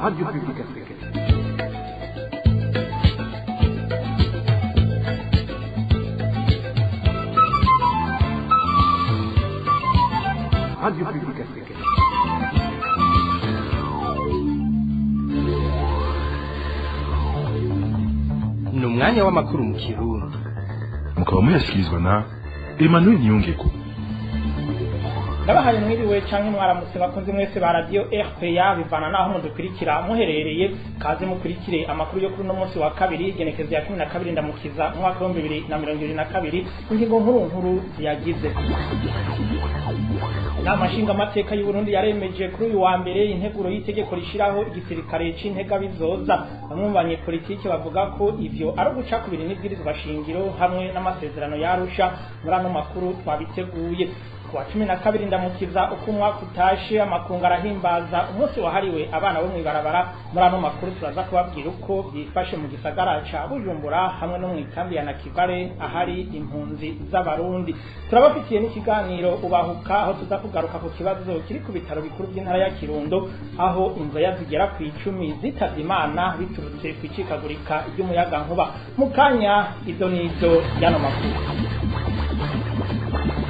Radio Publique Africaine. Radio Publique Africaine. Ni umwanya w'amakuru mu Kirundi. Mukaba muyashyikirizwa na Emmanuel Niyongeko. Ndabahaye mwiriwe canke mwaramutse, bakunze mwese ba Radio RPA, bivana naho mudukurikira muherereye. Kaze mukurikire amakuru yo kuri uno munsi wa kabiri, igenekezo ya 12 Ndamukiza, umwaka wa 2022. Ingingo nkuru nkuru ziyagize: Inama nshingamateka y'u Burundi yaremeje kuri uyu wa mbere integuro y'itegeko rishiraho igisirikare c'intega bizoza. Bamwe mu banyepolitike bavuga ko ivyo ari uguca kubiri n'ibwirizwa shingiro hamwe n'amasezerano y'Arusha. Muri ano makuru twabiteguye. Kuwa 12 Ndamukiza, uko umwaka utashe, amakungu arahimbaza umunsi wahariwe abana bo mw'ibarabara. Muri ano makuru turaza kubabwira uko byifashe mu gisagara ca Bujumbura hamwe no mw'ikambi ya Nakivale ahari impunzi z'Abarundi. Turabafitiye n'ikiganiro Ubahuka, aho tuza kugaruka ku kibazo kiri ku bitaro bikuru by'intara ya Kirundo, aho inzoya zigera ku 10 zitavye Imana biturutse kw'icikagurika ry'umuyagankuba. Mu kanya, izo nizo y'ano makuru.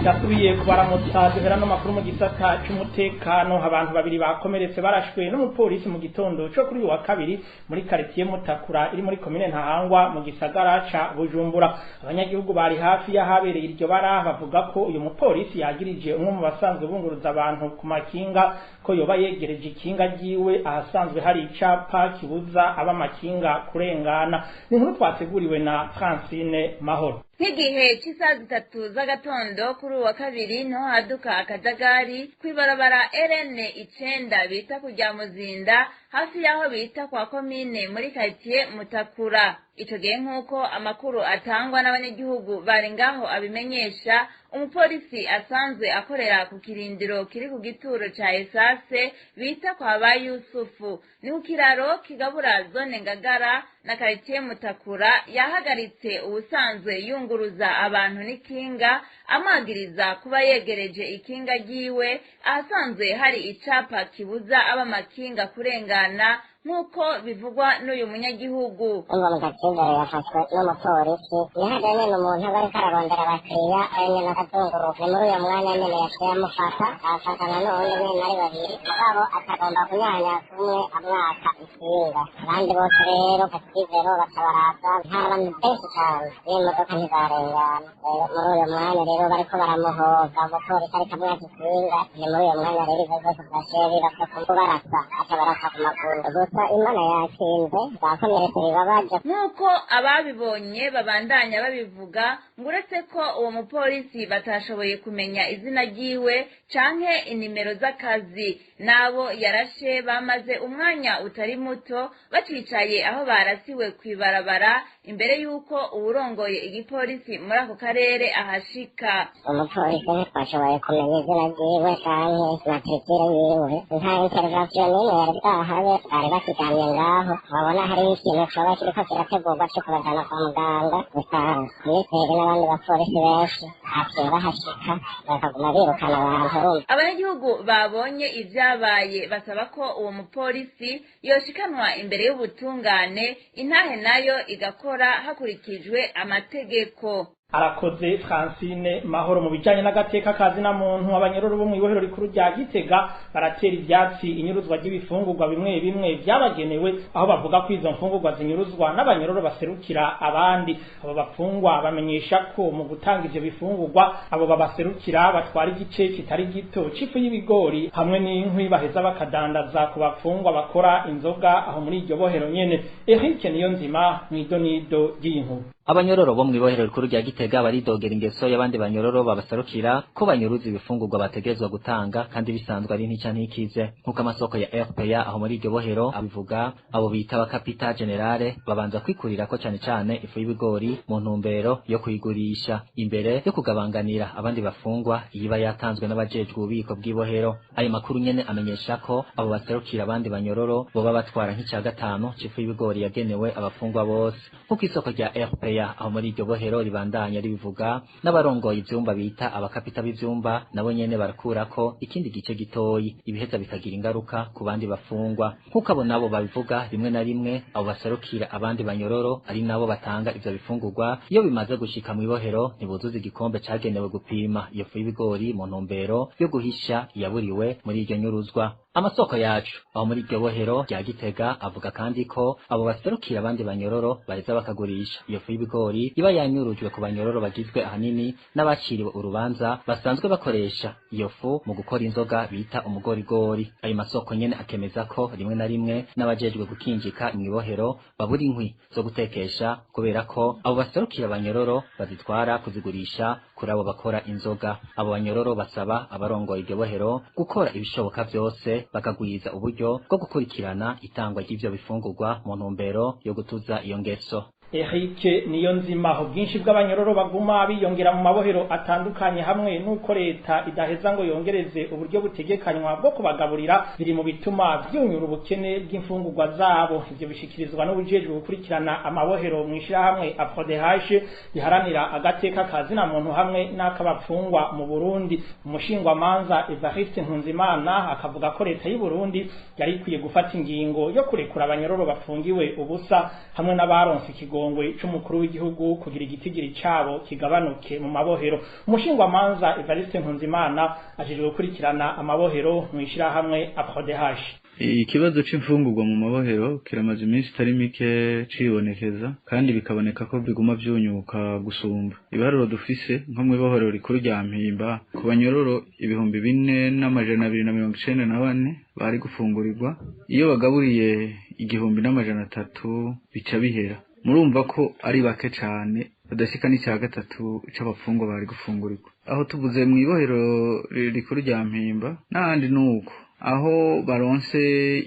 Ndasubiye kubaramutsa. Duhera no makuru mu gisata c'umutekano. Abantu babiri bakomeretse barashwe n'umupolisi mu gitondo co kuri uyu wa kabiri muri quartier Mutakura iri muri komine Ntahangwa mu gisagara ca Bujumbura. Abanyagihugu bari hafi y'ahabereye iryo bara bavuga ko uyu mupolisi yagirije umwe mu basanzwe bunguruza abantu ku makinga ko yoba yegereje ikinga ryiwe ahasanzwe hari icapa kibuza ab'amakinga kurengana. Ni inkuru twateguriwe na Francine Mahoro. Nk'igihe cy'isaha 3 z'agatondo kuri uwa kabiri niho haduka akajagari kw'ibarabara RN 9 bita kujya Muzinda, hafi y'aho bita kwa komine, muri quartier Mutakura. Ico gihe, nk'uko amakuru atangwa n'abanyagihugu bari ngaho abimenyesha, umupolisi asanzwe akorera ku kirindiro kiri ku gituro ca esase bita kwa ba Yusufu, ni ku kiraro kigabura zone Ngagara na quartier Mutakura, yahagaritse ubusanzwe yunguruza abantu n'ikinga, amwagiriza kuba yegereje ikinga ryiwe ahasanzwe hari icapa kibuza ab'amakinga kurengana, nk'uko bivugwa n'uyu munyagihugu. Umva, mu yafashwe n'umupolisi. Nihaja nyene umuntu aba ariko ararondera abakiriya, nyene akazunguruka. Ni muri uyo mwanya nyene yaciye amufata, afatana n'uwundi nyene ari babiri, mugabo akagomba kunyanyasa umwe amwaka ikinga. Abandi bose rero kakizero baca baraza, hari abantu benshi cane n'imodoka ntizarengana. Muri uyo mwanya rero bariko baramuhoga, umupolisi ariko amwaka ikinga. Ni muri uyo mwanya rero ivyo vyose vyaciye biba kubarasa, aca barasa ku maguru. Gusa Imana yakinze, bakomeretse bibabaje. Nk'uko ababibonye babandanya babivuga, ngo uretse ko uwo mupolisi batashoboye kumenya izina ryiwe canke inimero z'akazi, n'abo yarashe bamaze umwanya utari muto bacicaye aho barasiwe kw'ibarabara imbere y'uko uwurongoye igipolisi muri ako karere ahashika. Umupolisi ntitwashoboye kumenya izina ryiwe canke matricule yiwe. Nta intervention n'imwe yari bwahabe. Bari bakiryamye ngaho, babona hariho ikintu coba kiriko kirategurwa co kubajana kwa muganga. Gusa komiseri n'abandi bapolisi benshi haciye bahashika, bakaguma birukana abantu, urumva. Abanyagihugu babonye ivyabaye basaba ko uwo mupolisi yoshikanwa imbere y'ubutungane, intahe nayo igakora hakurikijwe amategeko. Arakoze Francine Mahoro. Mu bijanye n'agateka kazi na muntu, abanyororo bo mw'ibohero rikuru rya Gitega baratera ivyatsi inyuruzwa ry'ibifungurwa bimwe bimwe vyabagenewe, aho bavuga ko izo mfungurwa zinyuruzwa n'abanyororo baserukira abandi. Abo bafungwa bamenyesha ko mu gutanga ivyo bifungurwa, abo babaserukira batwara igice kitari gito c'ifu y'ibigori hamwe n'inkwi, baheza bakadandaza ku bafungwa bakora inzoga aho muri iryo bohero nyene. Eric Niyonzima mw'idonido ry'iyi nkuru. Abanyororo bo mw'ibohero rikuru rya Gitega baridogera ingeso y'abandi banyororo babasarukira ko banyuruza ibifungurwa bategerezwa gutanga, kandi bisanzwe ari ntica ntikize. Nk'uko amasoko ya RPA aho muri iryo bohero abivuga, abo bita abakapita generale babanza kwikurirako cane cane ifu y'ibigori mu ntumbero yo kuyigurisha imbere yo kugabanganira abandi bafungwa iyiba yatanzwe n'abajejwe ububiko bw'ibohero. Ayo makuru nyene amenyesha ko abo baserukira abandi banyororo boba batwara nk'ica gatanu c'ifu y'ibigori yagenewe abafungwa bose. Nk'uko isoko rya RPA RPA aho muri iryo bohero ribandanya ribivuga, n'abarongoye ivyumba bita abakapita b'ivyumba nabo nyene barakurako ikindi gice gitoyi, ibiheza bikagira ingaruka ku bandi bafungwa. Nk'uko abo nabo babivuga, rimwe na rimwe abo baserukira abandi banyororo ari nabo batanga ivyo bifungurwa, iyo bimaze gushika mw'ibohero ntibuzuza igikombe cagenewe gupima iyo fu y'ibigori mu ntumbero yo guhisha iyaburiwe muri iryo nyuruzwa. Amasoko yacu aho muri iryo bohero rya Gitega avuga kandi ko abo baserukira abandi banyororo baheza bakagurisha iyo fu y'ibigori iba yanyurujwe ku banyororo bagizwe ahanini n'abaciriwe urubanza basanzwe bakoresha iyo fu mu gukora inzoga bita umugorigori. Ayo masoko nyene akemeza ko rimwe na rimwe n'abajejwe gukinjika mw'ibohero babura inkwi zo gutekesha kubera ko abo baserukira abanyororo bazitwara kuzigurisha kuri abo bakora inzoga. Abo banyororo basaba abarongoye iryo bohero gukora ibishoboka vyose bakagwiza uburyo bwo gukurikirana itangwa ry'ivyo bifungurwa mu ntumbero yo gutuza iyo ngeso. Eric Niyonzima, ubwinshi bw'abanyororo baguma biyongera mu mabohero atandukanye hamwe n'uko leta idaheza ngo yongereze uburyo butegekanywa bwo kubagaburira biri mu bituma vyunyura ubukene bw'imfungurwa zabo. Ivyo bishikirizwa n'ubujejwe gukurikirana amabohero mw'ishirahamwe APRODH riharanira agateka ka zina muntu hamwe n'akabapfungwa mu Burundi. Umushingwamanza Evariste Nkunzimana akavuga ko leta y'u Burundi yari ikwiye gufata ingingo yo kurekura abanyororo bafungiwe ubusa hamwe n'abaronse ikigo c'umukuru w'igihugu kugira igitigiri cabo kigabanuke mu mabohero. Umushingwamanza Evariste Nkunzimana ajejwe gukurikirana amabohero mw'ishirahamwe APRODH. Ikibazo c'imfungurwa mu mabohero kiramaze iminsi itari mike cibonekeza, kandi bikaboneka ko biguma vyunyuka gusumba. Ibiharuro dufise nko mw'ibohero rikuru rya Mpimba, ku banyororo 4294 bari gufungurirwa, iyo bagaburiye 1300 bica bihera. Murumva ko ari bake cane, badashika n'icya gatatu c'abafungwa bari gufungurirwa. Aho tuvuze mw'ibohero rikuru rya Mpimba, n'ahandi nuko aho baronse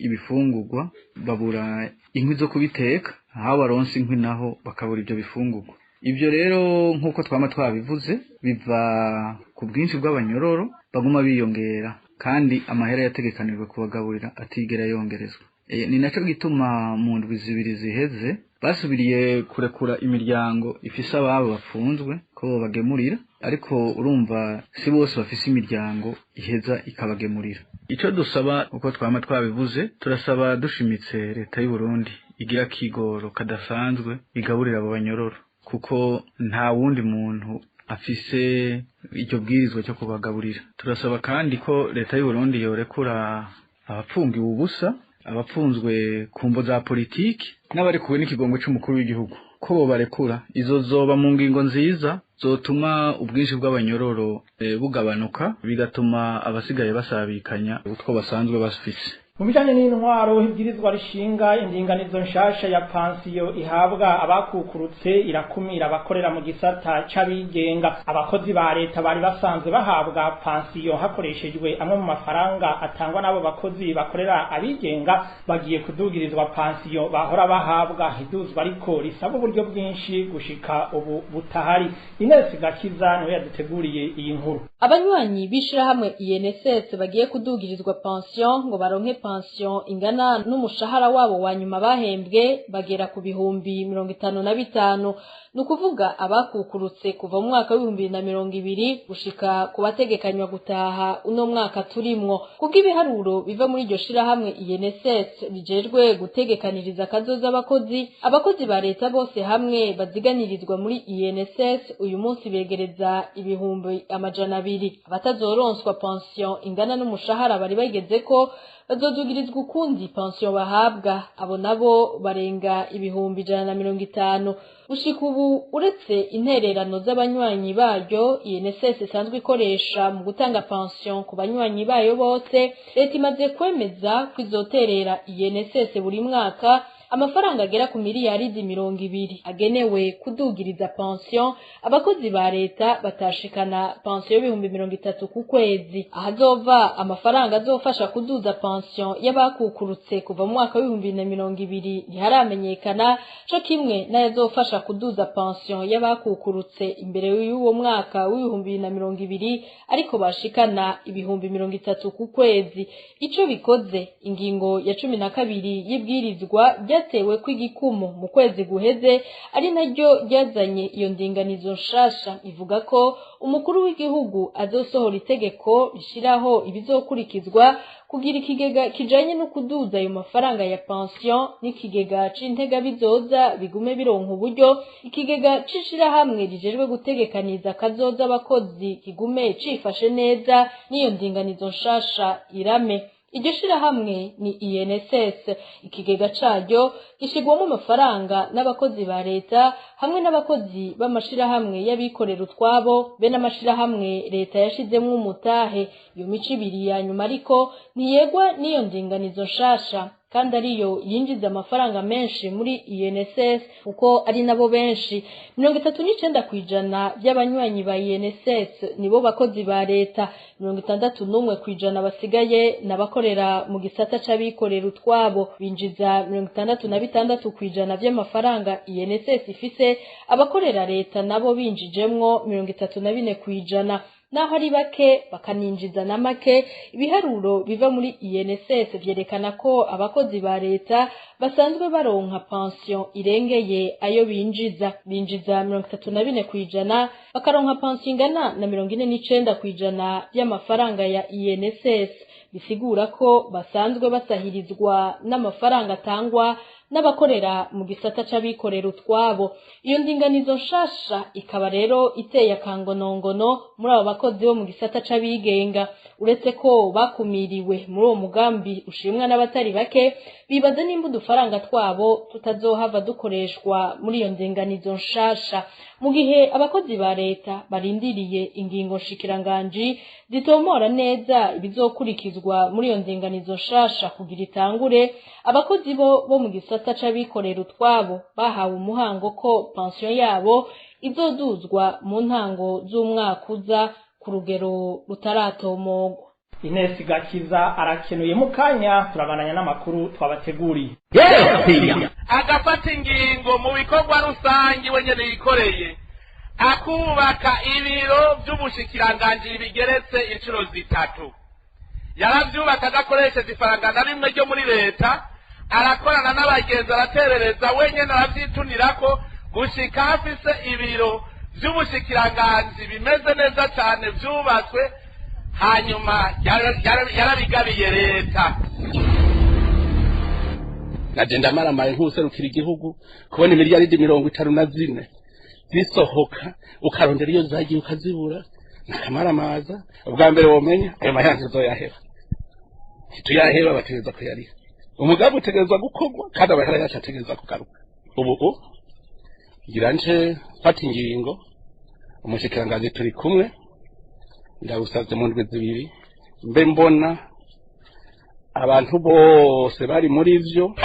ibifungurwa babura inkwi zo kubiteka, aho baronse inkwi naho bakabura ivyo bifungurwa. Ivyo rero nk'uko twama twabivuze biva ku bwinshi bw'abanyororo baguma biyongera, kandi amahera yategekanijwe kubagaburira atigera yongerezwa. Ni naco gituma mu ndwi zibiri ziheze basubiriye kurekura imiryango ifise ababo bafunzwe ko bagemurira, ariko urumva si bose bafise imiryango iheza ikabagemurira. Ico dusaba uko twama twabivuze, turasaba dushimitse leta y'u Burundi igira kigoro kadasanzwe igaburira abo banyororo, kuko nta wundi muntu afise iryo bwirizwa cyo kubagaburira. Turasaba kandi ko leta y'u Burundi yorekura abapfungiwe ubusa, abapfunzwe ku mvo za politiki n'abarekuwe n'ikigongo c'umukuru w'igihugu, ko bobarekura. Izo zoba mu ngingo nziza zotuma ubwinshi bw'abanyororo bugabanuka, bigatuma abasigaye basabikanya utwo basanzwe bafise. Mu bijanye n'intwaro, ibwirizwa rishinga indinganizo nshasha ya pansiyo ihabwa abakukurutse irakumira abakorera mu gisata c'abigenga. Abakozi ba leta bari basanzwe bahabwa pansiyo hakoreshejwe amwe mu mafaranga atangwa n'abo bakozi bakorera abigenga bagiye kudugirizwa pansiyo bahora bahabwa. Iduzwa ariko risaba uburyo bwinshi gushika ubu butahari. Ines Gakiza niwe yaduteguriye iyi nkuru. Abanywanyi b'ishirahamwe INSS bagiye kudugirizwa pansiyo ngo baronke pansiyo ingana n'umushahara wabo wa nyuma bahembwe bagera ku 55,000, ni ukuvuga abakukurutse kuva mu mwaka w'2020 gushika ku bategekanywa gutaha uno mwaka turimwo. Kubw'ibiharuro biva muri iryo shirahamwe INSS bijejwe gutegekaniriza akazoza abakozi ba leta bose hamwe baziganirizwa muri INSS uyu munsi begereza 200,000. Abatazoronswa pansiyo ingana n'umushahara bari bagezeko bazodugirizwa ukundi pansiyo bahabwa, abo nabo barenga 150,000. Gushika ubu uretse intererano z'abanywanyi bayo INSS isanzwe ikoresha mu gutanga pansiyo ku banywanyi bayo bose, leta imaze kwemeza ko izoterera INSS buri mwaka amafaranga agera ku miliyaridi 20 agenewe kudugiriza pansiyo abakozi ba leta batashikana pansiyo 30,000 ku kwezi. Ahazova amafaranga azofasha kuduza pansiyo y'abakukurutse kuva mu mwaka w'2020 ntiharamenyekana, co kimwe n'ayazofasha kuduza pansiyo y'abakukurutse imbere y'uwo mwaka w'2020 ariko bashikana 30,000 ku kwezi. Ico bikoze, ingingo ya 12 y'ibwirizwa ryatewe kw'igikumu mu kwezi guheze, ari naryo ryazanye iyo ndinganizo nshasha. Ivuga ko umukuru w'igihugu azosohora itegeko rishiraho ibizokurikizwa kugira ikigega kijanye no kuduza ayo mafaranga ya pension n'ikigega c'intega bizoza bigume bironka uburyo, ikigega c'ishirahamwe rijejwe gutegekaniza kazoza abakozi kigume cifashe neza, n'iyo ndinganizo nshasha irame. Iryo shirahamwe ni INSS. Ikigega caryo gishigwamo amafaranga n'abakozi ba leta hamwe n'abakozi b'amashirahamwe y'abikorera utwabo be n'amashirahamwe leta yashizemwo umutahe. Iyo mico ibiri ya nyuma ariko ntiyegwa n'iyo ndinganizo nshasha, kandi ariyo yinjiza amafaranga menshi muri INSS, kuko ari nabo benshi. 39% by'abanywanyi ba INSS nibo bakozi ba leta, 61% basigaye n'abakorera mu gisata c'abikorera utwabo. Binjiza 66% by'amafaranga INSS ifise, abakorera leta nabo binjijemwo 34%. Naho ari bake bakaninjiza na make, ibiharuro biva muri INSS vyerekana ko abakozi ba leta basanzwe baronka pension irengeye ayo binjiza. Binjiza 34%, bakaronka pension ingana na 49% y'amafaranga ya INSS, bisigura ko basanzwe basahirizwa n'amafaranga atangwa n'abakorera mu gisata c'abikorera utwabo. Iyo ndinganizo nshasha ikaba rero iteye akangonongono muri abo bakozi bo mu gisata c'abigenga. Uretse ko bakumiriwe muri uwo mugambi ushimwa n'abatari bake, bibaza nimba udufaranga twabo tutazohava dukoreshwa muri iyo ndinganizo nshasha. Mu gihe abakozi ba leta barindiriye ingingo nshikiranganji zitomora neza ibizokurikizwa muri iyo ndinganizo nshasha kugira itangure, abakozi bo mu gisata c'abikorera utwabo bahawe umuhango ko pension yabo izoduzwa mu ntango z'umwaka uza ku rugero rutaratomogwa. Ines Gakiza arakenuye. Mu kanya turabananya n'amakuru twabateguriye. Agafata ingingo mu bikorwa rusange wenyene yikoreye, akubaka ibiro vy'ubushikiranganji bigeretse inshuro 3. Yaravyubaka adakoresheje ifaranga na rimwe ryo muri leta, arakorana n'abagenzi, araterereza wenyene, aravyitunirako gushika afise ibiro vy'ubushikiranganji bimeze neza cane vyubatswe, hanyuma yarabigabiye leta. Naje ndamaramaye nk'userukira igihugu kubona imiliyaridi 54 zisohoka, ukarondera iyo zagiye ukazibura, nakamaramaza. Ubwa mbere womenya ayo mayange uzoyaheba, ntituyaheba, bategereza kuyariha. Umugambi utegerezwa gukorwa kandi amahera yacu ategerezwa kugaruka. Ubu ngira nje mfata ingingo, umushikiranganji turi kumwe, ndawusavye mu ndwi 2 mbe mbona abantu bose bari muri vyo.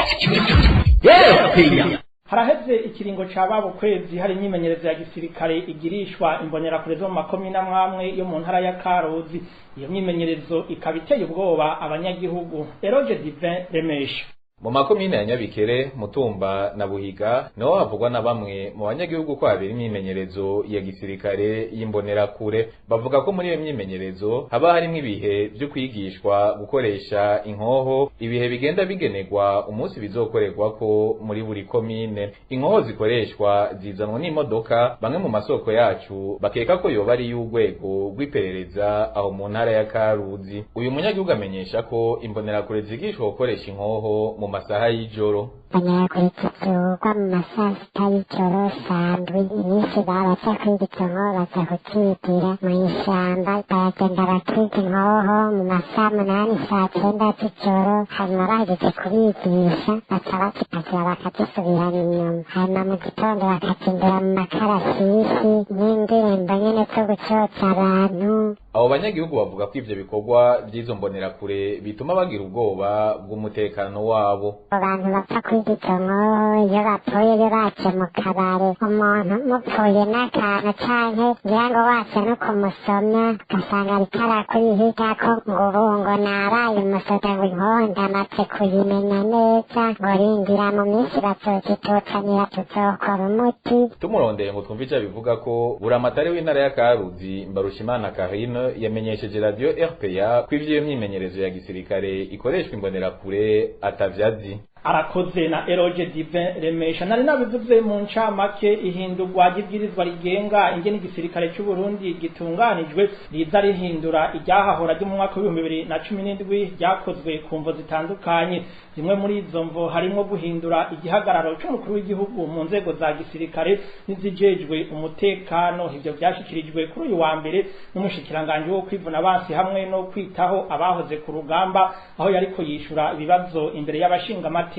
Haraheze ikiringo ca babo kwezi hari imyimenyerezo ya gisirikare igirishwa imbonerakure zo mu makomine amwamwe yo mu ntara ya Karuzi. Iyo myimenyerezo ikaba iteye ubwoba abanyagihugu. Eroge Divin Remesha. Mu makomine ya Nyabikere, Mutumba na Buhiga niho havugwa na bamwe mu banyagihugu ko habera imyimenyerezo ya gisirikare y'imbonerakure. Bavuga ko muri iyo myimenyerezo haba harimwo ibihe vyo kwigishwa gukoresha inkoho, ibihe bigenda bigenerwa umunsi bizokorerwako muri buri komine. Inkoho zikoreshwa zizanwa n'imodoka, bamwe mu masoko yacu bakeka ko yoba ari y'urwego rw'iperereza aho mu ntara ya Karuzi. Uyu munyagihugu amenyesha ko imbonerakure zigishwa gukoresha inkoho mu masaha y'ijoro. Imbonerakure zizugwa mu masaha 6 y'ijoro, saa 7. Iminsi babaza kwiga izo nkoho baza kuzigira mw'ishamba, baragenda bakiga inkoho mu masaha 8, saa 9 z'ijoro. Hanyuma bahejeje kubigisha baca bazipakira bakazisubirana inyuma. Hanyuma mu gitondo bakazindura mu makarasisi n'indirimbo nyene zo gucotsa abantu. Abo banyagihugu bavuga ko ivyo bikorwa vy'izo mbonerakure bituma bagira ubwoba bw'umutekano wabo. Abantu bapfa kwiga izo nkoho iyo bapfuye, iyo baje mu kabare, umuntu mupfuye n'akantu canke ngira ngo waje no kumusomya, ugasanga ariko arakwihigako ngo ubu ngo nabaye umusoda, ngo inkoho ndamaze kuyimenya neza, ngo rindira mu minsi bazozituzanira tuzokora umuti. Tumurondeye ngo twumve ico abivuga ko Buramatari w'intara ya Karuzi Mbarushimana Karine yamenyesheje radio RPA ko ivyo myimenyerezo ya gisirikare ikoreshwa imbonerakure atavyazi. Arakoze na Eroge Divin Remesha. Nari nabivuze mu ncamake, ihindurwa ry'ibwirizwa rigenga ingene igisirikare cy'u Burundi gitunganijwe riza rihindura iryahahora ryo mu mwaka w'ibihumbi 2017 ryakozwe ku mvo zitandukanye. Zimwe muri izo mvo harimwo guhindura igihagararo c'umukuru w'igihugu mu nzego za gisirikare n'izijejwe umutekano. Ivyo vyashikirijwe kuri uyu wa mbere n'umushikiranganje wo kwivuna abansi hamwe no kwitaho abahoze ku rugamba, aho yariko yishura ibibazo imbere y'abashingamateka.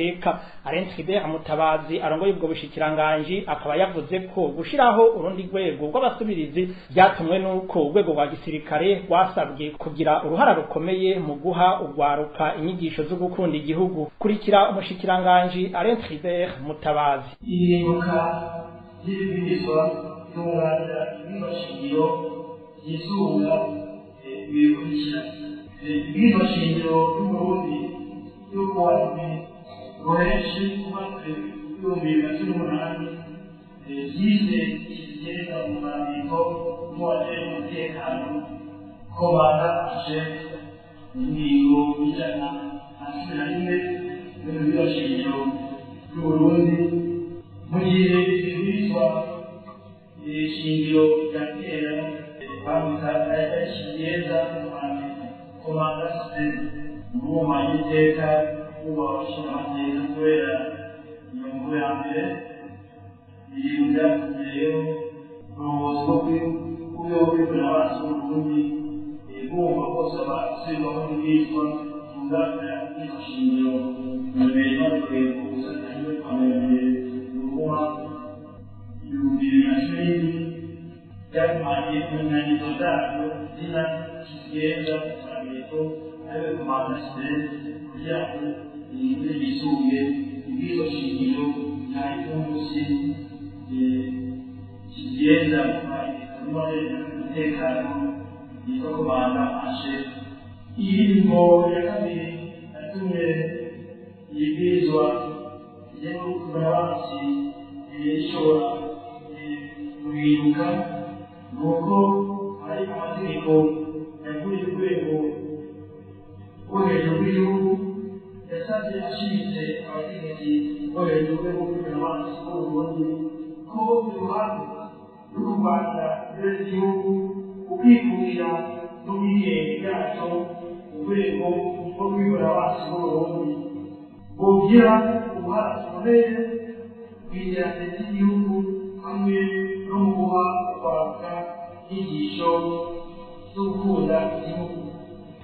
Alain Tribert Mutabazi arongoye ubwo bushikiranganji akaba yavuze ko gushiraho urundi rwego rw'abasubirizi byatumwe nuko urwego rwa gisirikare rwasabwe kugira uruhara rukomeye mu guha urwaruka inyigisho zo gukunda igihugu. Kurikira umushikiranganji Alain Tribert Mutabazi. Ihinduka ry'ibwirizwa ryunganira ibwirizwa shingiro ryisunga ibikurikira: ibwirizwa shingiro ry'Uburundi ryo kuwa 2 Ruheshi umwaka 2018 ryise ikigega mu mwandiko w'uwajejwe umutekano komanda chef, ingingo 111 y'ibwirizwa shingiro ry'Uburundi, mu gihe ibwirizwa shingiro rya kera kwandika ikigega mu mwandiko komanda system. Muri uwo mwanya iteka abashingamateka kubera iyo nkuru ya mbere irinda rero ubuyobozi bwo kwivuna abansi b'Uburundi bumva bosaba gusubirwamo n'ibwirizwa ryunganira ibwirizwa shingiro 2021 Ruhuma 2017 ryagumanye mu nyandiko zaryo izina kigenza mwandiko ariwe komanda system kugira ngo ihindure yisubuye ibwirizwa shingiro nta munsi kigenda umutekano yitwa komanda ashe. Ingingo ya kabiri yatumye ibwirizwa rigenga kwivuna abansi rishobora guhinduka ni uko hari amategeko yavuye ku rwego rwo hejuru rw'igihugu yasabye ashimitse abategetsi bo hejuru rwego rw'ubuyobozi bw'Uburundi ko iruhande rwo kurwanya ibiro ry'igihugu, ukwikukira n'ubwigenge bwacyo, urwego rwo kwivuna abansi b'Uburundi bugira uruhara rukomeye mu iterambere ry'igihugu hamwe no mu guha urwaruka inyigisho zo gukunda igihugu.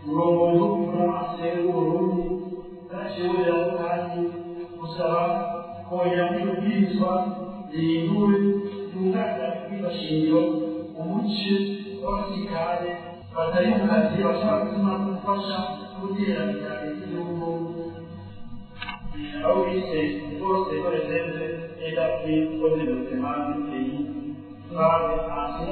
Uburongozi bwo kwivuna abansi b'Uburundi bwashyiriweho kandi gusaba kongera muri ibwirizwa rihinduwe ryunganira ibwirizwa shingiro umuce w'abasirikare batari mu kazi bashobora gutuma gufasha gutera iterambere ry'igihugu, aho bise force de réserve et d'appui au développement du pays par ainsi.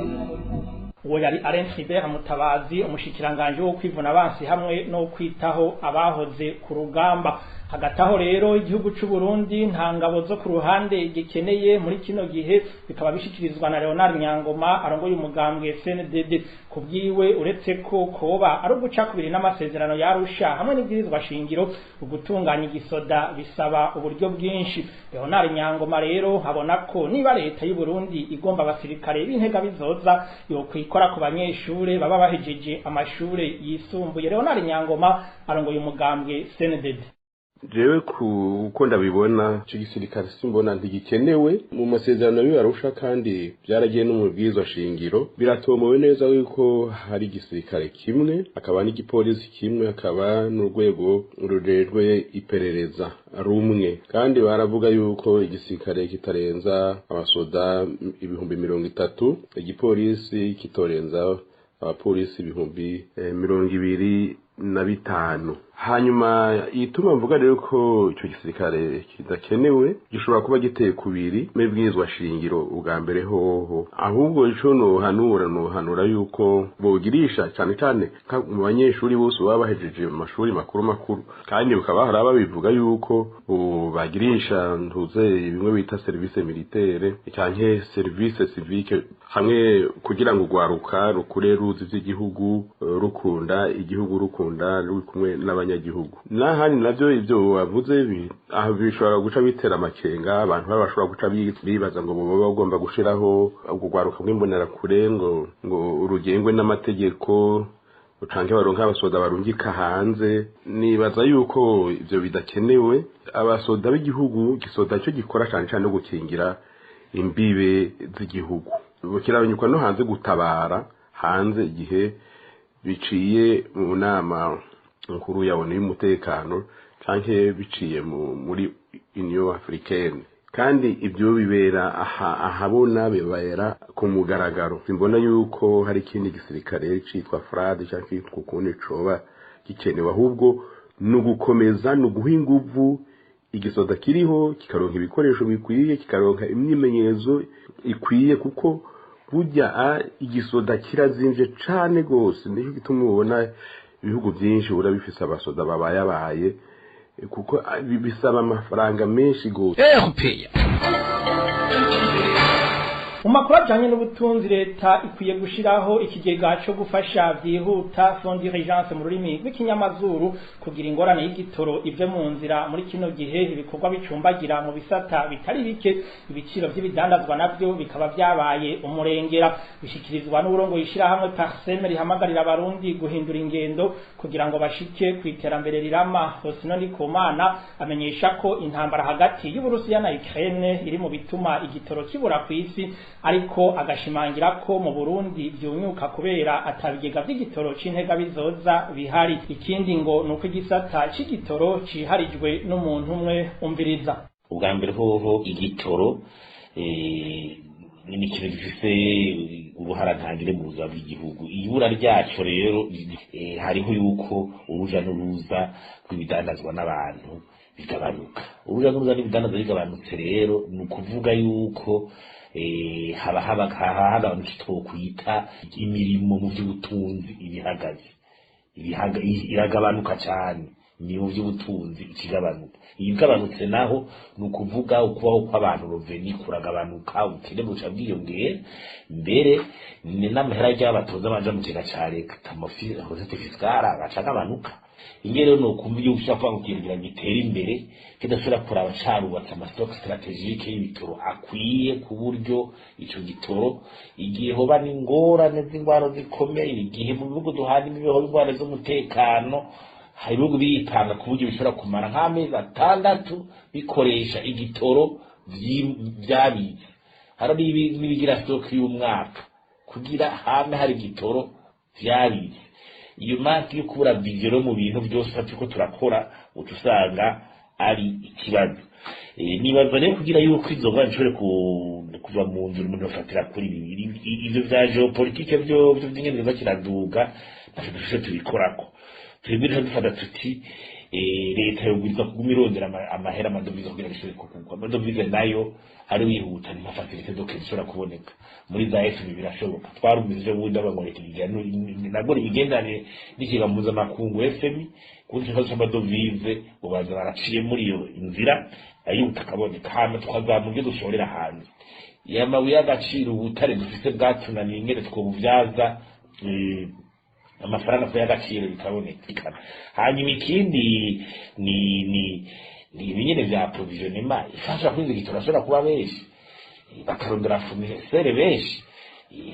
Uwo yari Alain Tribert Mutabazi, umushikiranganje wo kwivuna abansi hamwe no kwitaho abahoze ku rugamba. Hagati aho rero, igihugu c'u Burundi nta ngabo zo ku ruhande gikeneye muri kino gihe, bikaba bishikirizwa na Leonard Nyangoma arongoye umugambwe CNDD. Kubwiwe, uretse ko koba ari uguca kubiri n'amasezerano yarusha hamwe n'ibwirizwa shingiro, ugutunganya igisoda bisaba uburyo bwinshi. Leonard Nyangoma rero abona ko niba leta y'u Burundi igomba abasirikare b'intega bizoza, yokwikora ku banyeshure baba bahejeje amashure yisumbuye. Leonard Nyangoma arongoye umugambwe CNDD. Jewe kuko ndabibona, ico gisirikare simbona, ntigikenewe mu masezerano y'Arusha, kandi byaragiye no mu bwirizwa shingiro biratomowe neza yuko hari igisirikare kimwe, akaba n'igipolisi kimwe, akaba n'urwego rujejwe iperereza rumwe. Kandi baravuga yuko igisirikare kitarenza abasoda 30,000, igipolisi kitorenza abapolisi 25,000. Hanyuma ituma mvuga rero ko ico gisirikare kidakenewe, gishobora kuba giteye kubiri n'ibwirizwa shingiro ubwa mbere hoho. Ahubwo ico nohanura yuko bogirisha cyane cyane mu banyeshuri bose baba bahejeje mu mashuri makuru makuru, kandi bakaba hari ababivuga yuko bagirisha ntuze bimwe bita service militaire canke service civique hamwe, kugira ngo urwaruka rukure ruzi ivy'igihugu, rukunda igihugu, rukunda ruri kumwe n'abanya abanyagihugu. N'ahandi navyo ivyo wavuze aho bishobora guca bitera amakenga abantu bashobora guca bibaza ngo boba bagomba gushiraho urwo rwaruka rw'imbonerakure ngo rugengwe n'amategeko canke baronka abasoda barungika hanze. Nibaza yuko ivyo bidakenewe. Abasoda b'igihugu, gisoda cyo gikora cane cane no gukingira imbibe z'igihugu, kirabanyukwa no hanze gutabara hanze igihe biciye mu nama nkuru ya ONU y'umutekano canke biciye muri Union Africaine, kandi ibyo bibera ahabona, bibera ku mugaragaro. Simbona yuko hari ikindi gisirikare citwa FRAD canke citwa ukundi coba gikenewe, ahubwo ni ugukomeza, ni uguha inguvu igisoda kiriho, kikaronka ibikoresho bikwiye, kikaronka imyimenyerezo ikwiye, kuko burya igisoda kirazimvye cane gose. Nicyo gituma ubona ibihugu byinshi ubura bifise abasoda babayabaye, kuko bisaba amafaranga menshi gose. Mu makuru ajanye n'ubutunzi, leta ikwiye gushiraho ikigega co gufasha vyihuta, fonds d'urgence mu rurimi rw'ikinyamazuru, kugira ingorane y'igitoro ive mu nzira. Muri kino gihe ibikorwa bicumbagira mu bisata bitari bike, ibiciro vy'ibidandazwa navyo bikaba vyabaye umurengera. Bishikirizwa n'uburongoye ishirahamwe Parsem rihamagarira abarundi guhindura ingendo kugira ngo bashike ku iterambere rirama. Faustin Ndikumana amenyesha ko intambara hagati y'Uburusiya na Ukraine iri mu bituma igitoro kibura kw'isi, ariko agashimangira ko mu Burundi vyunyuka kubera atabigega vy'igitoro c'intega bizoza bihari. Ikindi ngo nuko igisata c'igitoro ciharijwe n'umuntu umwe. Umviriza. Ubwa mbere hoho, igitoro ni ikintu gifise uruhara ntangire mu buzima bw'igihugu. Ibura ryaco rero, hariho yuko uruja n'uruza rw'ibidandazwa n'abantu bigabanuka. Uruja n'uruza n'ibidandazwa bigabanutse rero, ni ukuvuga yuko haba hagabanutse twokwita imirimo mu by'ubutunzi ibihagaze, iragabanuka cyane. Ni mu by'ubutunzi ikigabanuka. Igabanutse naho ni ukuvuga ukubaho kw'abantu, revenu kuragabanuka, ubukene buca bwiyongera. Mbere ni n'amahera y'abatoza baja mu kigega ca leta, amafisite fiscale, agaca agabanuka. Inge rero ni ukumva igihugu gishobora kuvuga ngo kugira ngo gitere imbere kidashobora kuraba carubatse ama stocks stratégiques y'ibitoro akwiye, ku buryo ico gitoro igihe hoba n'ingorane z'ingwaro zikomeye, igihe mu bihugu duhana imibeho ingorane z'umutekano, hari ibihugu biripanga ku buryo bishobora kumara nk'amezi 6 bikoresha igitoro vyabitse. Hari n'ibigira stock y'umwaka kugira hame hari igitoro vyabitse. Iyo manque yo kubura vision mu bintu byose turiko turakora, uca usanga ari ikibazo. Nibaza rero kugira yuko izo ngorane zishobore kuva mu nzira, umuntu afatira kuri ivyo vya géopolitique vyo vy'ingene biza kiraduga, ntaco dufise tubikorako. Twebwe rero dufata tuti leta yobwirizwa kuguma irondera amahera, amadovize, kugira ngo ishobore kugurwa. Amadovize nayo ari wihuta, ni nka facilité de crédit ishobora kuboneka muri za FMI, birashoboka. Twarumvise ejo bundi bavuga ngo leta igira nabwo imigenderanire n'ikigega mpuzamakungu FMI kuko ikibazo c'amadovize ubanza baraciye muri iyo nzira, ayihuta akaboneka, hama tukazamura ibyo dushorera hanze. Amabuye y'agaciro, ubutare dufise bwatunaniye ingene twobuvyaza amafaranga y'agaciro, bikaboneka. Hanyuma ikindi ni ibinyene vya approvisionnement ifasha kwinjiza igitoro. Ashobora kuba benshi, bakarondera fournisseur benshi,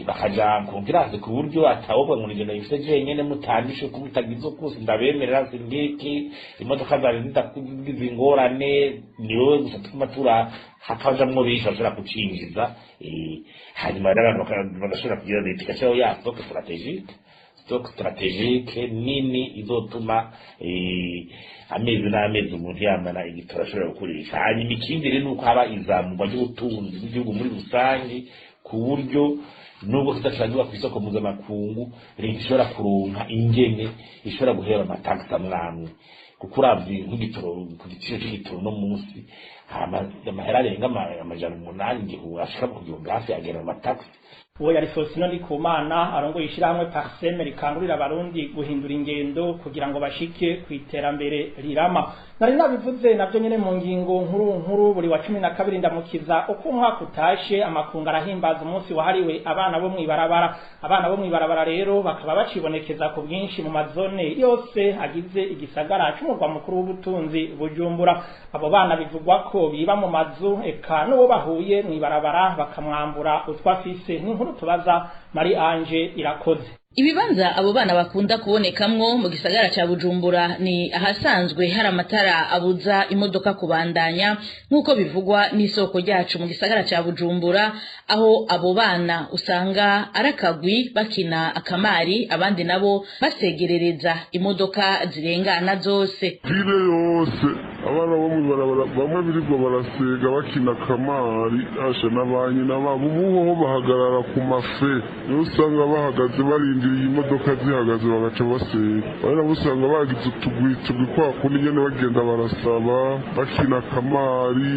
bakaja concurrence, ku buryo atawobwa ngo nigenda bifise jenyene, mutandishe ko mutagize ukuse ndabemerera singiki imodoka zari zidakugize ingorane, ni wowe gusa tuma tura hakajamwo benshi bashobora kucinjiza. Hanyuma rero abantu bagashobora kugira leta igashyiraho ya stock stratégique, stock stratégique nini izotuma amezi n'amezi umuntu yamara igitoro ashobora gukoresha. Hanyuma ikindi rero ni uko haba izamurwa ry'ubutunzi bw'igihugu muri rusange, ku buryo nubwo kidashangirwa ku isoko mpuzamakungu, leta ishobora kuronka ingene ishobora guhera amatagisi amwamwe, kuko uravye nk'igitoro, ku giciro c'igitoro no munsi amahera arenga 800, igihumbi, ashika ku 1000 hafi, agera mu matagisi. Uwo yari Faustino Ndikumana arongoye ishirahamwe Parseme rikangurira abarundi guhindura ingendo kugira ngo bashike ku iterambere rirama. Nari nabivuze navyo nyene mu ngingo nkuru nkuru, buri wa 12 ndamukiza uko umwaka utashe amakungu arahimbaza umunsi wahariwe abana bo mwibarabara. Abana bo mwibarabara rero bakaba bacibonekeza ku bwinshi mu mazone yose agize igisagara c'umurwa mukuru w'ubutunzi Bujumbura. Abo bana bivugwa ko biba mu mazu, eka n'uwo bahuye mwibarabara bakamwambura utwafise. N'inkuru tubaza Marie Ange Irakoze. Ibibanza abo bana bakunda kubonekamwo mu gisagara ca Bujumbura ni ahasanzwe hari amatara abuza imodoka kubandanya, nk'uko bivugwa n'isoko ryacu mu gisagara ca Bujumbura, aho abo bana usanga arakagwi bakina akamari, abandi nabo basegerereza imodoka zirengana zose. Vile yose abana bo mw'ibarabara bamwe birirwa barasega bakina akamari, asha n'abanyi n'ababo ubu bahagarara ku mafe, niho usanga bahagaze barindiriye imodoka zihagaze bagaca basega. Bari nabo usanga bagize utugwi tugwi kwa kundi nyene bagenda barasaba bakina akamari,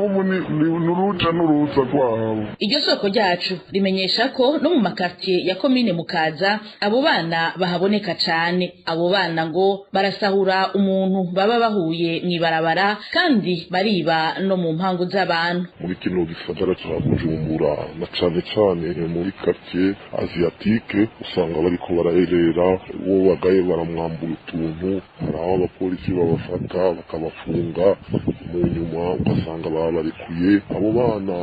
ubu ni n'uruja n'uruza rwabo. Iryo soko ryacu rimenyesha ko no mu makartier ya komine Mukaza abo bana bahaboneka cane. Abo bana ngo barasahura umuntu baba bahuye mw'ibarabara, kandi bariba no mu mpangu z'abantu. Muri kino gisagara ca Bujumbura na cane cane muri quartier asiatique usanga bariko bararerera, uwo bagaye baramwambura utuntu, hari aho abapolisi babafata bakabafunga, mu nyuma ugasanga babarekuye. Abo bana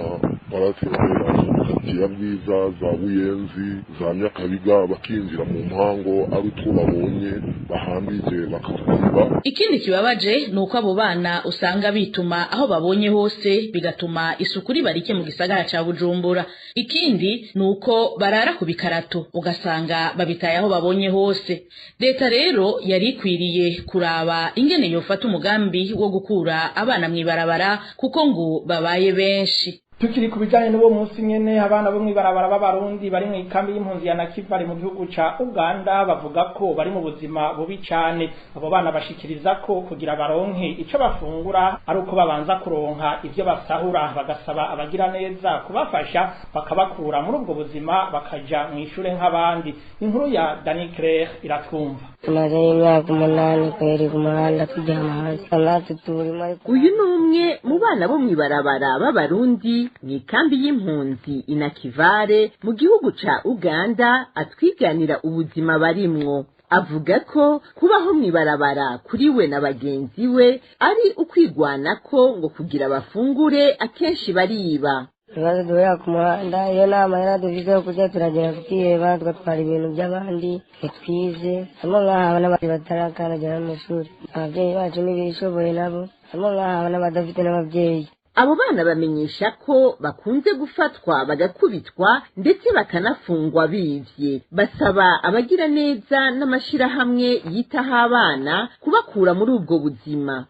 baratembera mu quartier ya Bwiza, za Buyenzi, za Nyakabiga, bakinjira mu mpango ari utwo babonye bahambije bakatwiba. Ikindi kibabaje ni uko abo bana usanga bituma aho babonye hose, bigatuma isuku riba rike mu gisagara ca Bujumbura. Ikindi ni uko barara ku bikarato, ugasanga babitaye aho babonye hose. Leta rero yari ikwiriye kuraba ingene yofata umugambi wo gukura abana mw'ibarabara, kuko ngo babaye benshi. Tukiri ku bijanye n'uwo munsi nyene, abana bo mw'ibarabara b'abarundi bari mu ikambi y'impunzi ya Nakivale mu gihugu ca Uganda bavuga ko bari mu buzima bubi cane. Abo bana bashikiriza ko kugira baronke ico bafungura ari uko babanza kuronka ivyo basahura, bagasaba abagira neza kubafasha bakabakura muri ubwo buzima bakaja mw'ishure nk'abandi. Inkuru ya Dani Claire Iratwumva. Tumaze imyaka 8 kweri ku muhanda turyama hasi, natwe turimo. Uyu ni umwe mu bana bo mw'ibarabara b'abarundi mw'ikambi y'impunzi Inakivale mu gihugu ca Uganda, atwiganira ubuzima barimwo. Avuga ko kubaho mw'ibarabara kuri we na bagenzi we ari ukwigwanako, ngo kugira bafungure akenshi bariba. Ibibazo duhurira ku muhanda, iyo nta mahera dufise yo kurya turagera tukiheba, tugatwara ibintu by'abandi, ntitwize. Harimo nk'aho n'abandi batarakandagira no mw'ishuri, ababyeyi bacu ntibishoboye nabo, harimo nk'aho n'abadafite n'ababyeyi. Abo bana bamenyesha ko bakunze gufatwa bagakubitwa ndetse bakanafungwa bivye. Basaba abagira neza n'amashirahamwe yitaho abana kubakura muri ubwo buzima.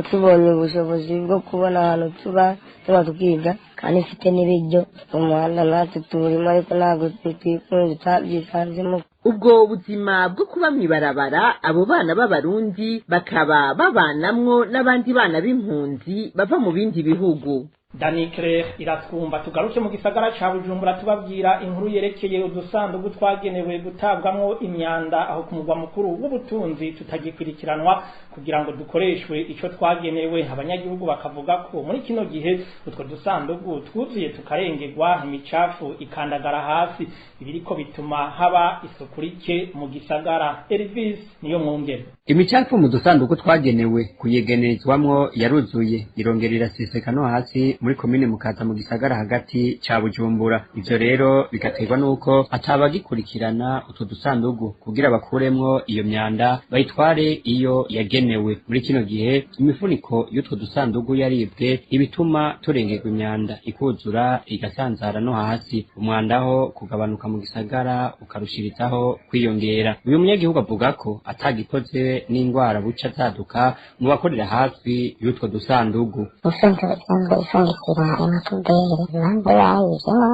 Tubonye ubushobozi bwo kubona ahantu tuba tuba tukiga kandi mfite n'ibiryo. Umuhanda natwe turimo ariko ntabwo twikunze, twabyisanzemo. Ubwo buzima bwo kuba mw'ibarabara, abo bana b'abarundi bakaba babanamwo n'abandi bana b'impunzi bava mu bindi bihugu. Dani Claire Iratwumva. Tugaruke mu gisagara ca Bujumbura tubabwira inkuru yerekeye udusandugu twagenewe gutabwamwo imyanda aho ku mugwa mukuru w'ubutunzi tutagikurikiranwa kugira ngo dukoreshwe ico twagenewe. Abanyagihugu bakavuga ko muri kino gihe utwo dusandugu twuzuye tukarengerwa, imicafu ikandagara hasi, ibiriko bituma haba isuku rike mu gisagara. Elvis niyo mwungere. Imicafu mu dusandugu twagenewe kuyegenerezwamwo yaruzuye, irongera iraseseka no hasi muri komine Mukaza mu gisagara hagati ca Bujumbura. Ivyo rero bigaterwa nuko atabagikurikirana utwo dusandugu kugira bakuremwo iyo myanda bayitware iyo yagenewe. Muri kino gihe imifuniko y'utwo dusandugu yaribwe, ibituma turengerwa, imyanda ikuzura igasanzara no hasi, umwanda ho kugabanuka mu gisagara ukarushirizaho kwiyongera. Uyu munyagihugu avuga ko atagikoze n'ingwara buca zaduka mu bakorera hafi y'utwo dusandugu. Ubusanzwe basanzwe ifungikira amapuberi, impamvu bayijemo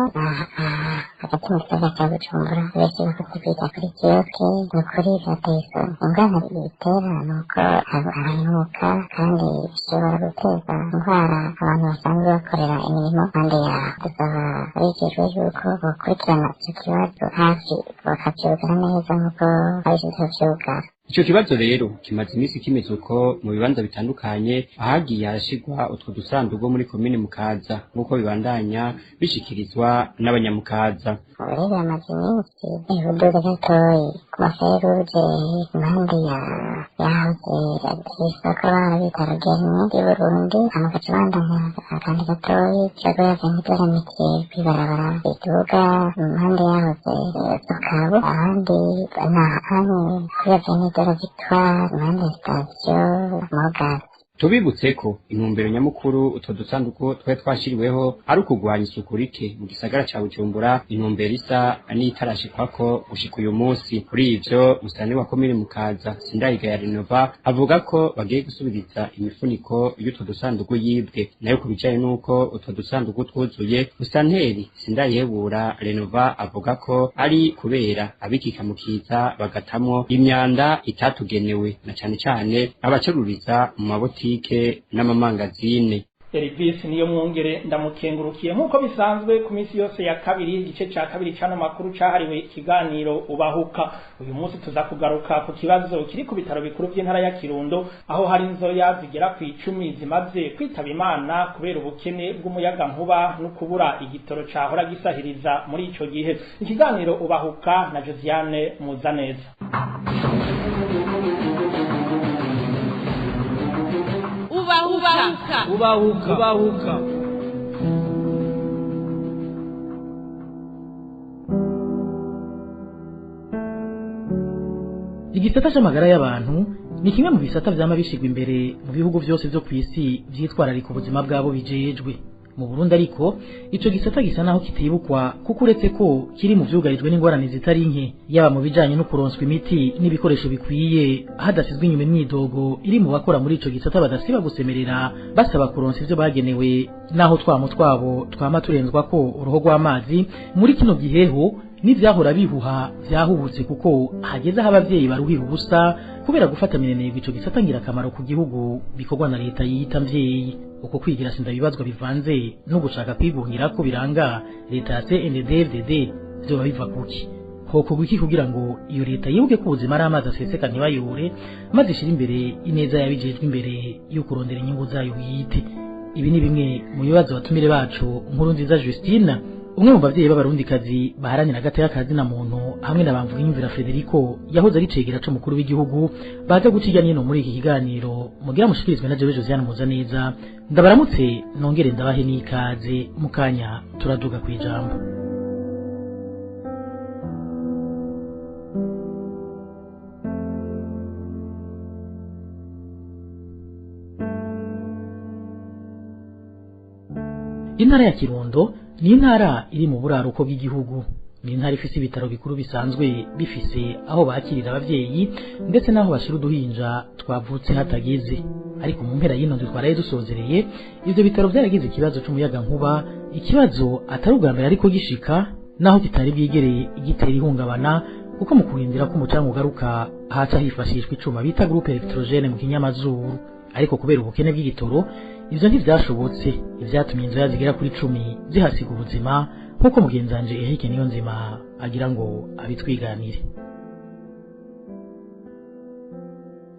Hagati mu gisagara ca Bujumbura, benshi bakunze kwita kuri kiyoske. Ni ukuri birateye isoni. Ingwara bitera ni uko haranuka, kandi bishobora guteza indwara abantu basanzwe bakorera imirimo impande yaho. Dusaba abijejwe yuko bokurikirana ico kibazo hafi, bakavyugara neza nk'uko abijejwe kuvyugara. Ico kibazo rero kimaze iminsi kimeze uko mu bibanza bitandukanye ahagiye harashirwa utwo dusandugu muri komine Mukaza, nk'uko bibandanya bishikirizwa n'abanyamukaza. Ubu rero biramaze iminsi ihuduga gatoyi ku maferuje impande ya yahoze isoko bahora bita Rugenyi y'Uburundi, hama ugaca ubandanya akandi gatoyi cagoyaje nk'idoramitiye kw'ibarabara riduga impande yahoze Sokabu, ahandi na hamwe kuri Avenue de la Victoire impande ya sitasiyo Mogas. Tubibutse ko intumbero nyamukuru utwo dusanduku twari twashiriweho ari ukugwanya isuku rike mu gisagara ca Bujumbura, intumbero isa n'itarashikwako gushika uyu munsi. Kuri ivyo, musitanteri wa komine Mukaza Sindayigaya Renova avuga ko bagiye gusubiriza imifuniko y'utwo dusanduku yibwe. Nayo ku bijanye n'uko utwo dusanduku twuzuye, musitanteri Sindayihebura Renova avuga ko ari kubera abikikamukiza bagatamwo imyanda itatugenewe, na cane cane abacururiza mu mabotike n'amamangazine. Elvis niyo mwongere ndamukengurukiye. Nk'uko bisanzwe ku minsi yose ya kabiri, igice ca kabiri c'ano makuru cahariwe ikiganiro Ubahuka. Uyu munsi tuza kugaruka ku kibazo kiri ku bitaro bikuru vy'intara ya Kirundo, aho hari inzoya zigera ku 10 zimaze kwitaba Imana kubera ubukene bw'umuyaga nkuba no kubura igitoro cahora gisahiriza muri ico gihe. Ikiganiro Ubahuka na Josiane Muzaneza. Ubahuka. Ubahuka. Ubahuka. Igisata c'amagara y'abantu ni kimwe mu bisata vyama bishigwa imbere mu bihugu vyose vyo kw'isi vyitwararika ubuzima bwabo bijejwe. Mu Burundi ariko ico gisata gisa naho kitibukwa, kuko uretse ko kiri mu vyugarijwe n'ingorane zitari nke, yaba mu bijanye no kuronswa imiti n'ibikoresho bikwiye, hadasizwe inyuma imyidogo iri mu bakora muri ico gisata badasiba gusemerera basaba kuronsa ivyo bagenewe, naho twamo twabo twama turenzwa ko uruho rw'amazi. Muri kino giheho n'ivyahora bihuha vyahubutse, kuko hageze aho abavyeyi baruhira ubusa kubera gufata minenegwe ico gisata ngirakamaro ku gihugu bikorwa na leta yiyita mvyeyi. Uko kwigira sindabibazwa bivanze no gushaka kwigungira ko biranga leta ya CNDD-FDD vyoba biva kuki? Hokorwa iki kugira ngo iyo leta yibuke ko ubuzima ari amazi aseseka ntibayore, maze ishire imbere ineza yabijejwe imbere yo kurondera inyungu zayo bwite? Ibi ni bimwe mu bibazo batumire bacu Nkurunziza Justine, umwe mu bavyeyi b'abarundikazi baharanira agateka ka na muntu, hamwe na Bamvugiyumvira Federico yahoze ari cegera c'umukuru w'igihugu, baza guca irya nino muri iki kiganiro mugira mushikirizwe na jewe Josiane Muzaneza. Ndabaramutse nongere ndabahe n'ikaze, mu kanya turaduga kw'ijambo. Intara ya Kirundo ni intara iri mu buraruko bw'igihugu. Ni intara ifise ibitaro bikuru bisanzwe bifise aho bakirira abavyeyi ndetse n'aho bashira uduhinja twavutse hatageze. Ariko mu mpera y'ino ndwi twaraye dusozereye, ivyo bitaro vyaragize ikibazo c'umuyaga nkuba, ikibazo atari ubwa mbere ariko gishika, naho kitari bwigereye igitera ihungabana, kuko mu kurindira ko umucanga ugaruka haca hifashishwa icuma bita groupe électrogène mu kinyamazuru. Ariko kubera ubukene bw'igitoro ivyo ntivyashobotse, ivyatumye inzoya zigera kuri 10 zihasiga ubuzima, nk'uko mugenzanje Eric Niyonzima agira ngo abitwiganire.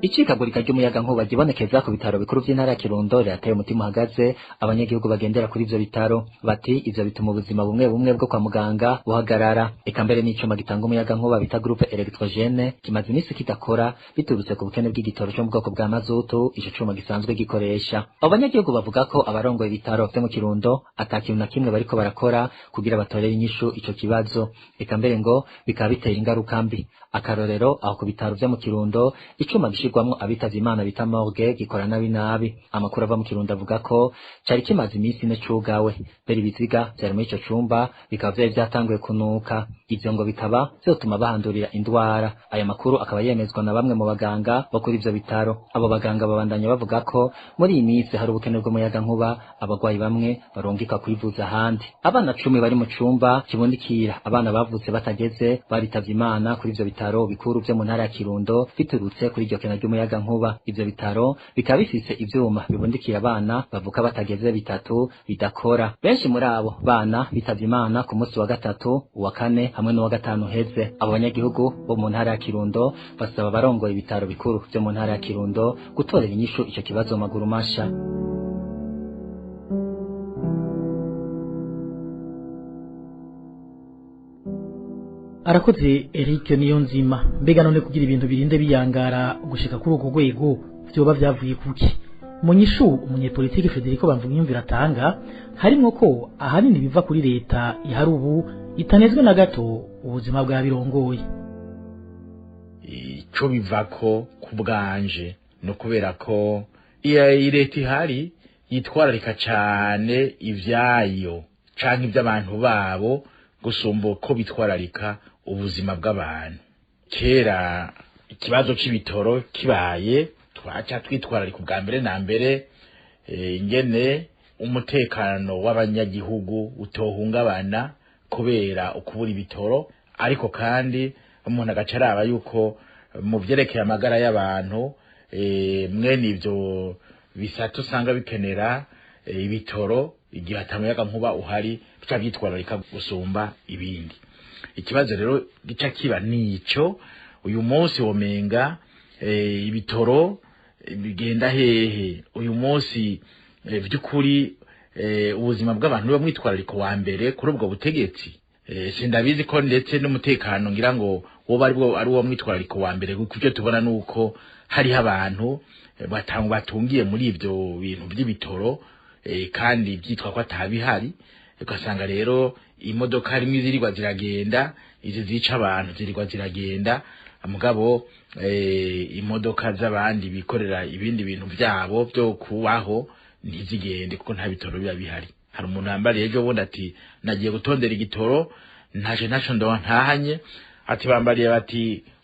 Icikagurika ry'umuyaga nkuba ryibonekeza ku bitaro bikuru vy'intara ya Kirundo rirateye umutima uhagaze abanyagihugu bagendera kuri ivyo bitaro. Bati ivyo bituma ubuzima bumwe bumwe bwo kwa muganga buhagarara. Eka mbere n'icuma gitanga umuyaga nkuba bita groupe électrogène kimaze iminsi kidakora biturutse ku bukene bw'igitoro cyo mu bwoko bwa mazutu ico cuma gisanzwe gikoresha. Abo banyagihugu bavuga ko abarongoye ibitaro vyo mu Kirundo ata kintu na kimwe bariko barakora kugira batorere inyishu ico kibazo. Eka mbere ngo bikaba bitera ingaruka mbi. Akarorero aho ku bitaro vyo mu Kirundo icuma gishirwamwo abitavye Imana bita morgue gikora nabi nabi. Amakuru ava mu Kirundo avuga ko cari kimaze iminsi ine cugawe, mbere ibiziga vyari muri ico cumba bikaba vyari vyatanguye kunuka. Ivyo ngo bikaba vyotuma bahandurira indwara. Aya makuru akaba yemezwa na bamwe mu baganga bo kuri ivyo bitaro. Abo baganga babandanya bavuga ko muri iyi minsi hari ubukene bw'umuyagankuba, abagwayi bamwe barungika kwivuza ahandi. Abana 10 bari mu cumba kibundikira abana bavutse batageze baritavye Imana kuri ivyo bitaro bikuru vyo mu ntara ya Kirundo biturutse kuri iryo kena ry'umuyagankuba. Ivyo bitaro bikaba bifise ivyuma bibundikira abana bavuka batageze bitatu bidakora. Benshi muri abo bana bitavye Imana ku munsi wa gatatu, uwa kane hamwe n'uwa gatanu heze. Abo banyagihugu bo mu ntara ya Kirundo basaba abarongoye ibitaro bikuru vyo mu ntara ya Kirundo gutorera inyishu ico kibazo maguru masha. Arakoze Eric Niyonzima. Mbega none kugira ibintu birinde biyangara gushika kuri uko rwego vyoba vyavuye kuki? Mu nyishu umunyepolitike Federico Bamvugiyumvira atanga harimwo ko ahanini biva kuri leta ihari ubu itanezwe na gato ubuzima bwa birongoye. Ico bivako kubwanje no kubera ko iya leta ihari yitwararika cane ivyayo canke ivy'abantu babo gusumba uko bitwararika ubuzima bw'abantu. Kera ikibazo c'ibitoro kibaye twaca twitwararika ubwa mbere na mbere ingene umutekano w'abanyagihugu utohungabana kubera ukubura ibitoro, ariko kandi umuntu agaca araba yuko mu vyerekeye amagara y'abantu mwene ivyo bisata usanga bikenera ibitoro igihe atamuyaga nkuba uhari bica vyitwararika gusumba ibindi. Ikibazo rero gica kiba nico uyu munsi womenga ibitoro bigenda hehe uyu munsi vy'ukuri ubuzima bw'abantu buba mwitwarariko wa mbere kuri ubwo butegetsi. Sindabizi ko ndetse n'umutekano ngira ngo woba ari uwo mwitwarariko wa mbere, kuko ivyo tubona nuko hariho abantu batungiye muri ivyo bintu vy'ibitoro kandi byitwa ko atabihari. Ugasanga rero imodoka harimwo izirirwa ziragenda, izi zica abantu zirirwa ziragenda, mugabo imodoka z'abandi bikorera ibindi bintu vyabo byo kubaho ntizigende kuko nta bitoro biba bihari. Hari umuntu yambariye ejo bundi ati nagiye gutondera igitoro ntaje ntaco ndoba ntahanye, ati bambariye bati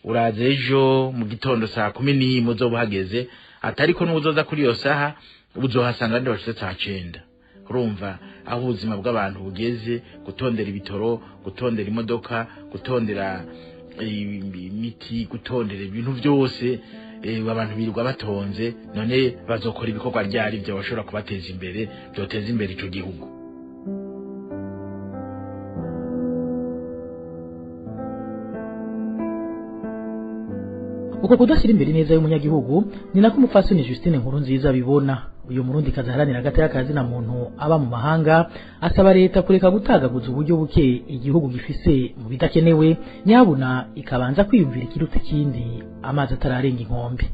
uraza ejo mu gitondo saa 11 uzoba uhageze, ati ariko n'uzoza kuri iyo saha uzohasanga ndi bashitse saa 9. Urumva aho ubuzima bw'abantu bugeze, gutondera ibitoro, gutondera imodoka, gutondera imiti, gutondera ibintu byose, abantu birirwa batonze. None bazokora ibikorwa ryari byo bashobora kubateza imbere, byoteza imbere ico gihugu? Uko kudashyira imbere neza y'umunyagihugu ni nako umupfasoni Justine Nkurunziza bibona. Uyu murundi kazaharanira hagati y'akazi na muntu aba mu mahanga asaba leta kureka gutagaguza uburyo buke igihugu gifise mu bidakenewe, nyabuna ikabanza kwiyumvira ikiruta ikindi amazi atararenga inkombe.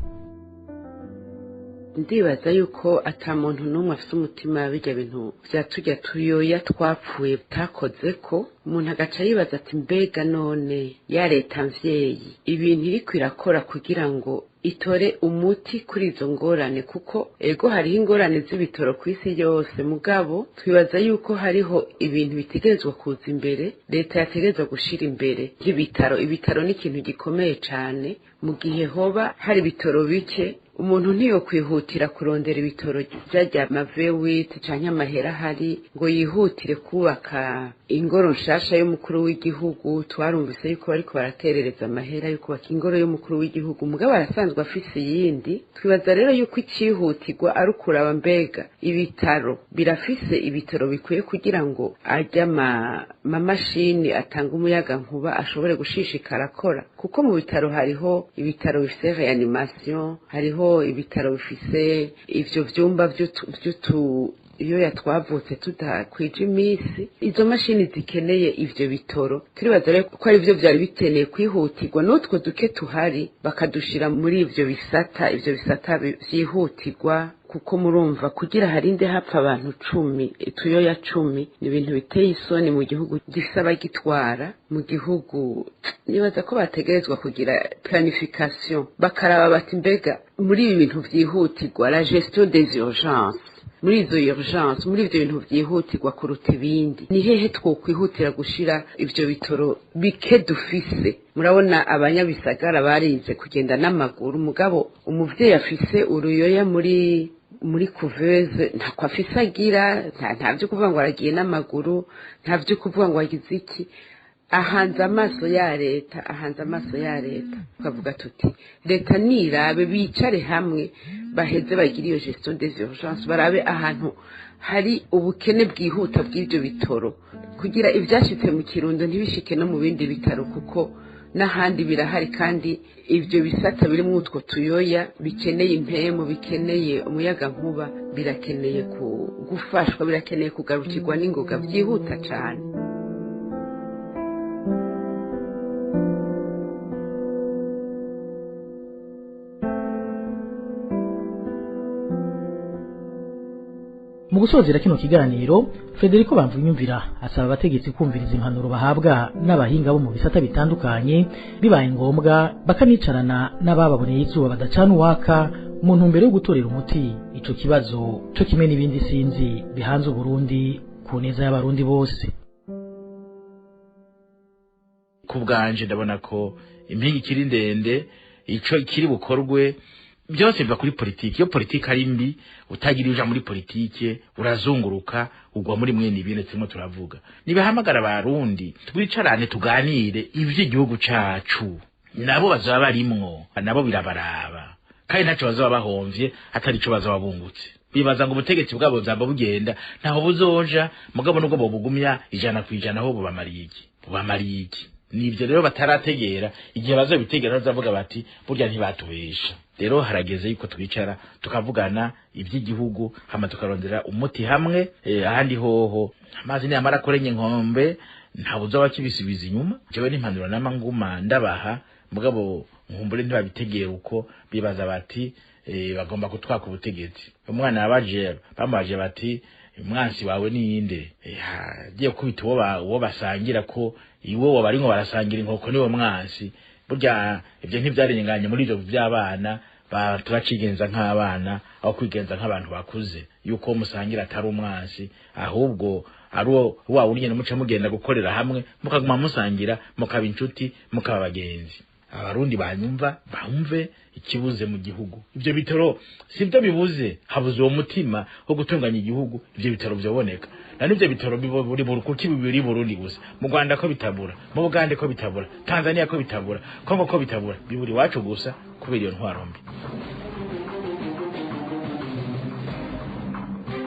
Ndibaza yuko ata muntu n'umwe afise umutima bijya bintu vya turya tuyoya twapfuye takoze ko umuntu agaca yibaza ati mbega none ya leta mvyeyi ibintu iriko irakora kugira ngo itore umuti kuri izo ngorane, kuko ego hariho ingorane z'ibitoro ku isi yose, mugabo twibaza yuko hariho ibintu bitegerezwa kuza imbere, leta yategerezwa gushira imbere nk'ibitaro. Ibitaro ni ikintu gikomeye cane, mu gihe hoba hari ibitoro bike umuntu ntiyo kwihutira kurondera ibitoro vyarya amavewiti canke amahera ahari ngo yihutire kubaka ingoro nshasha y'umukuru w'igihugu. Twarumvise yuko bariko baraterereza amahera yo kubaka ingoro y'umukuru w'igihugu, mugabo arasanzwe afise iyindi. Twibaza rero yuko icihutirwa ari ukuraba mbega ibitaro birafise ibitoro bikwiye kugira ngo arya amamashini atanga umuyaga nkuba ashobore gushishikara akora, kuko mu bitaro hariho ibitaro bifise reanimation, hariho ibitaro bifise ivyo vyumba vy'utu iyo yatwavutse tudakwije iminsi. Izo mashini zikeneye ivyo bitoro, turibaza rero ko ari byo vyari bikeneye kwihutirwa, n'utwo duke tuhari bakadushira muri ivyo bisata, ivyo bisata vyihutirwa, kuko murumva kugira harinde hapfa abantu 10 tuyoya 10 ni ibintu biteye isoni mu gihugu gisaba gitwara mu gihugu. Nibaza ko bategerezwa kugira planification, bakaraba bati mbega muri ibi bintu vyihutirwa la gestion des urgences, Muri izo urgence, muri ivyo bintu vyihutirwa kuruta ibindi, ni hehe twokwihutira gushira ivyo bitoro bike dufise? Murabona abanyabisagara barinze kugenda n'amaguru, mugabo umuvyeyi afise uruyoya muri couveuse ntako afise agira, nta vyo kuvuga ngo aragiye n'amaguru, nta vyo kuvuga ngo agize iki. Ahanze amaso ya leta, ahanze amaso ya leta. Tukavuga tuti leta nirabe, bicare hamwe, baheze bagire iyo gestion des urgences, barabe ahantu hari ubukene bwihuta bw'ibyo bitoro, kugira ibyashitse mu Kirundo ntibishike no mu bindi bitaro, kuko n'ahandi birahari. Kandi ibyo bisata birimo utwo tuyoya bikeneye impemu, bikeneye umuyagankuba, birakeneye gufashwa, birakeneye kugarukirwa n'ingoga byihuta cyane. Mu gusozera kino kiganiro, Federico Bamvunyumvira asaba abategetsi kumviriza impanuro bahabwa n'abahinga bo mu bisata bitandukanye, bibaye ngombwa bakanicarana n'abababoneye izuba badacana uwaka, mu ntumbero yo gutorera umuti ico kibazo co kimwe n'ibindi sinzi bihanze Uburundi, ku neza y'abarundi bose. Ku bwanje ndabona ko impinga ikiri ndende. Ico ikiri bukorwe byose biva kuri politiki. Iyo politiki ari mbi, utagira uja muri politiki, urazunguruka ugwa muri mwene ibintu turimo turavuga. Nibahamagara abarundi, twicarane, tuganire ivy'igihugu cacu. Nabo bazaba barimwo, nabo birabaraba, kandi ntaco bazaba bahomvye atari ico bazaba bungutse. Bibaza ngo ubutegetsi bwabo buzaba bugenda, ntaho buzoja. Mugabo nubwo bobugumya 100%, ho bubamariye iki? Bubamariye iki? Nivyo rero batarategera. Igihe bazobitegera bazavuga bati burya ntibatubesha. Rero harageze yuko twicara tukavugana iby'igihugu, hama tukarondera umuti hamwe. Ahandi hoho amazi niyamara kurenga inkombe nta buzoba kibisubiza inyuma. Jewe n'impanuro n'amanguma ndabaha, mugabo nkumbure ntibabitegera uko bibaza, bati bagomba kutwaka ubutegetsi. Umwana yabaje, bamubaje bati umwansi wawe ni inde? Agiye kubita uwo basangira, ko iwo baringo barasangira inkoko niwo mwansi. Burya ibyo ntibyarenganye muri ibyo by'abana, turacigenza nk'abana aho kwigenza nk'abantu bakuze, yuko musangira atari umwansi, ahubwo ari wa wundi nyene muca mugenda gukorera hamwe, mukaguma musangira, mukaba inshuti, mukaba abagenzi. Abarundi banyumva bumve ikibuze mu gihugu. Ibyo bitoro sibyo bibuze, habuze uwo mutima wo gutunganya igihugu. Ibyo bitoro byoboneka na nivyo bitoro buri kuki bibiri Burundi gusa? Mu Rwanda ko bitabura, mu Bugande ko bitabura, Tanzania ko bitabura, Kongo ko bitabura, biburi iwacu gusa kubera iyo ntwaro mbi.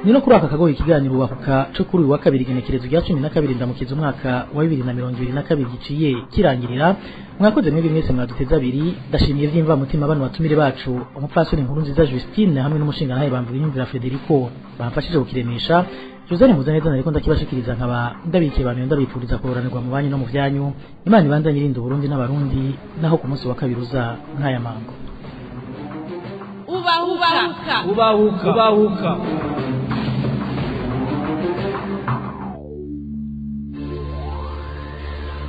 Ni no kuri aka kagoyi ikiganiro Ubahuka co kuri uyu wa kabiri, igenekerezo rya 12 Ndamukiza umwaka wa 2022 giciye kirangirira. Mwakoze mwebwe mwese mwaduteze abiri. Ndashimiye vyimva mutima bano batumire bacu, umupfasoni Nkuru Nziza Justine hamwe n'umushingantahe Bamvuginyumvira Federico bamfashije kukiremesha. Josane Muzaneza nariko ndakibashikiriza, nkaba ndabikiye abantu, ndabipfuriza kororanirwa mu banyu no mu vyanyu. Imana ibandanye irinda Uburundi n'abarundi. Naho ku munsi wa kabiri uza nk'aya mango. Ubahuka. Ubahuka. Ubahuka.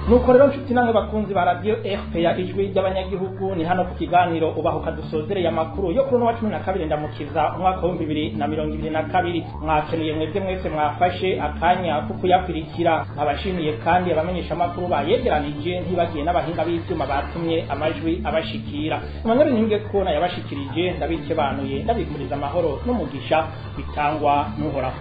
Nuko rero nshuti namwe bakunzi ba radio RPA Ijwi ry'Abanyagihugu, ni hano ku kiganiro Ubahuka dusozereye amakuru yo kuri uno wa 12 Ndamukiza umwaka wa 2022. Mwakenuye mwebwe mwese mwafashe akanya ko kuyakurikira. Abashimiye kandi abamenyesha amakuru bayegeranije, ntibagiye n'abahinga b'ivyuma batumye amajwi abashikira. Emmanuel Ninge ko yabashikirije, ndabikebanuye, ndabifuriza amahoro n'umugisha bitangwa n'Uhoraho.